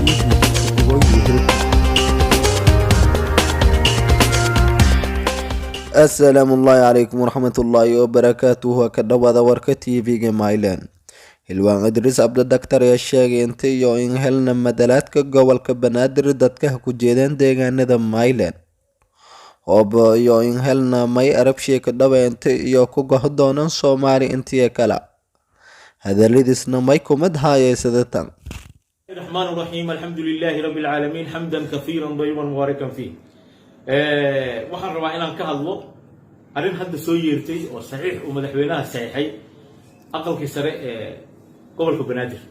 YouTube. Asalaamu ullaahi calaykum waraxmatullaahi wabarakaatuhu. Ka dhawaada warka TV-ga Myland. Xildhibaan Idriis Cabdidaktar ayaa sheegay inta iyo in helna madalaadka gobolka Banaadir dadka ku jeedeen deegaanada Myland hoob iyo in helna may arabshiya ka dhawa inta iyo ku goho doonaan Soomaali intiya kale. Hadaladiisna may kumid haayay sidatan. الرحمن الرحيم، الحمد لله رب العالمين، حمدا كثيرا طيبا مباركا فيه. Waxaan rabaa inaan ka hadlo arrin hadda soo yeertay oo saxiix uu madaxweynaha saxiixay aqalkii sare ee gobolka Banaadir.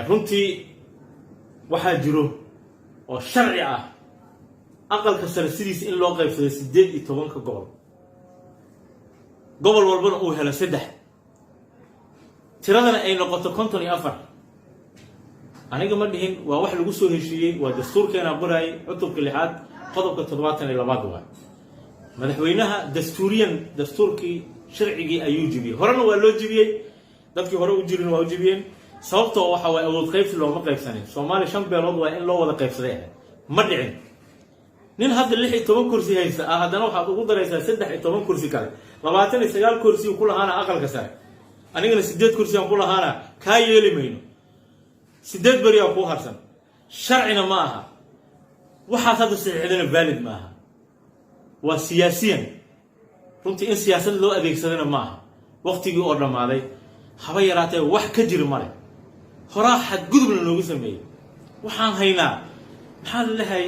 Runtii waxaa jiro oo sharci ah aqalka sare sidiisa in loo qaybsaday 18-ka gobol, gobol walbana uu helo saddex, tiradana ay noqoto 54. Aniga ma dhihin, waa wax lagu soo heshiiyey, waa dastuurkeena qoraayay, cutubka lixaad, qodobka 72aad. Waa madaxweynaha dastuuriyan dastuurkii sharcigii ayuu jibiyey. Horena waa loo jibiyey, dadkii hore u jirin waa u jibiyeen. Sababtoo waxa waay awood qaybsi looma qaybsanin. Soomaaliya shan beelood waa in loo wada qaybsaday ahayd, ma dhicin. Nin hadda 16 kursi haysta ah, haddana waxaad ugu daraysaa 13 kursi kale, 29 kursi ku lahaana aqalka sare. Anigana sideed kursi aan ku lahaana, kaa yeeli mayno. 8 beriyaa kuu harsan, sharcina ma aha. Waxaas hadda saxiixdana valid ma aha, waa siyaasiyan. Runtii in siyaasad loo adeegsadana ma aha. Waqtigii oo dhammaaday, haba yaraatee wax ka jira male. Horaa xadgudubna noogu sameeyey. Waxaan haynaa, maxaa la lehay,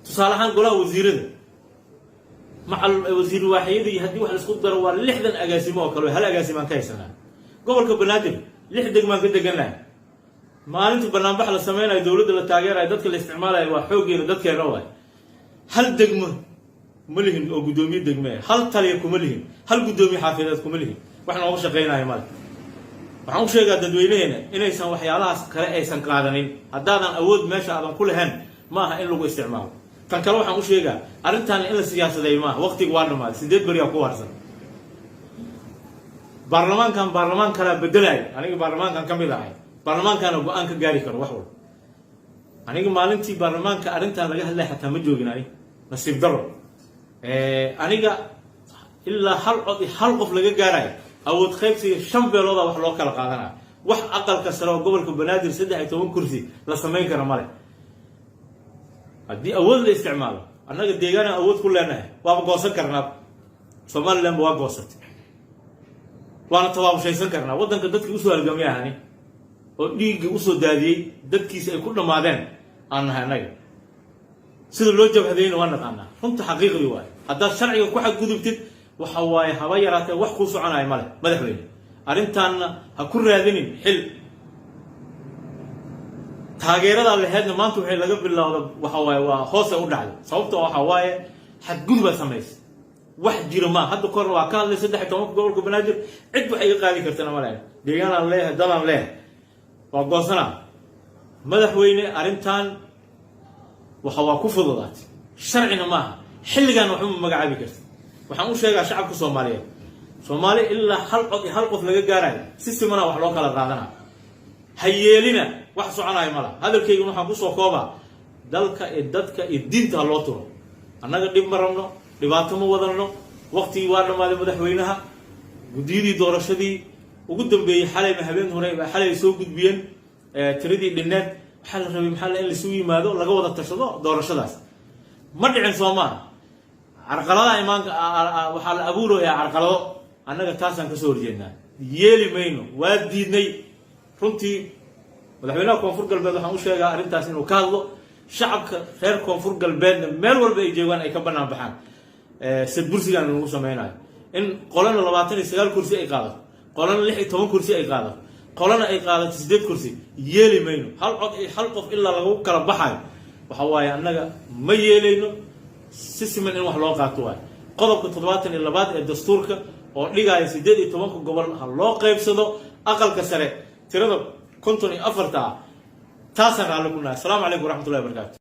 tusaale ahaan golaha wasiirada macal wasiir waaxyadii haddii wax laisku daro waa 60 agaasimo oo kale. Hal agaasimaan ka haysanaa gobolka Banaadir, lix degmaan ka degannahay. Maalintii banaanbax la sameynayo, dowladda la taageerayo, dadka la isticmaalayo waa xooggeena, dadkeena waay. Hal degmo ma lihin oo guddoomiye degme, hal taliya kuma lihin, hal guddoomiye xaafideed kuma lihin. Wax noogu shaqaynayo male. Waxaan u sheegaa dadweynaheena inaysan waxyaalahaas kale aysan qaadanin. Haddaadan awood meesha aadan ku lahayn, ma aha in lagu isticmaalo. Tan kale waxaan u sheegaa, arrintan in la siyaasadeeyo maaha. Waqtiga waa dhamaaday, 8 beriyaa ku harsan. Baarlamaankan baarlamaan kalaa bedelaayo. Aniga baarlamaankan ka mid ahay, baarlamaankaana go-aan ka gaari karo wax walba. Aniga maalintii baarlamaanka arrintan laga hadlay xataa ma joogin ani, nasiib daro. Aniga ilaa hal cod iyo hal qof laga gaarayo awood qaybsiga shan beelooda wax loo kala qaadanayo, wax aqalka sare oo gobolka Banaadir 13 kursi la samayn kara male. Haddii awood la isticmaalo, annaga deegaanaan awood ku leenahay, waaba goosan karnaa. Somalilandba waa goosatay, waana tabaabushaysan karnaa. Waddanka dadkii usoo halgamay ahani oo dhiiggii usoo daadiyey, dadkiisa ay ku dhammaadeen aan nahay annaga. Sida loo jabhadayna waa naqaanaa. Runta xaqiiqdii waaye, haddaad sharciga ku xadgudubtid, waxa waaye haba yaraatee wax kuu soconaya male. Madaxweyne, arrintaanna ha ku raadinin xil. Taageeradaa laheedna maanta waxay laga bilowda waxa waaye waa hoose u dhacday. Sababtoo waxa waaye xadgudubaa samaysay, wax jiro maa. Hadda korna waa ka hadlay 13-ka gobolka Banaadir, cid wax iga qaadi kartana ma lehe. Deegaanaan leeyahay, dadaan leeyahay, waa goosanaa. Madaxweyne, arrintan waxa waa ku fududaatay, sharcina maaha. Xilligan waxba ma magacaabi karta. Waxaan u sheegaa shacabka Soomaaliyeed, Soomaali ilaa hal cod iyo hal qof laga gaarayo, si simana wax loo kala qaadanaa. Ha yeelina, wax soconayo mala. Hadalkayguna waxaan kusoo koobaa, dalka iyo dadka iyo diinta ha loo turo. Annaga dhib ma rabno, dhibaato ma wadanno. Waqtigii waa dhammaaday. Madaxweynaha guddiyadii doorashadii ugu dambeeyey xalayma habeen hore xalay ay soo gudbiyeen tiradii dhinneed. Waxaa la rabay maxaa in laisugu yimaado, laga wada tashado doorashadaas. Ma dhicin, soo maaha? Carqaladaha imaanka waxaa la abuurayaa carqalado. Annaga taasaan kasoo horjeednaa, yeeli mayno, waa diidnay. Runtii madaxweynaha Koonfur Galbeed waxaan u sheegaa arrintaas inuu ka hadlo, shacabka reer Koonfur Galbeedna meel walba ay joogaan ay ka banaan baxaan sadbursigan lagu sameynayo, in qolana 29 kursi ay qaadato, qolana 16 kursi ay qaadato, qolana ay qaadato sideed kursi. Yeeli mayno. Hal cod iyo hal qof ilaa lagu kala baxayo, waxa waaye annaga ma yeelayno. Si siman in wax loo qaato waayo. Qodobka 72aad ee dastuurka oo dhigaya 18-ka gobol ha loo qaybsado aqalka sare tirada 54-ta ah, taasaan raalli ku nahay. Asalaamu calaykum waraxmatullahi wabarakatu.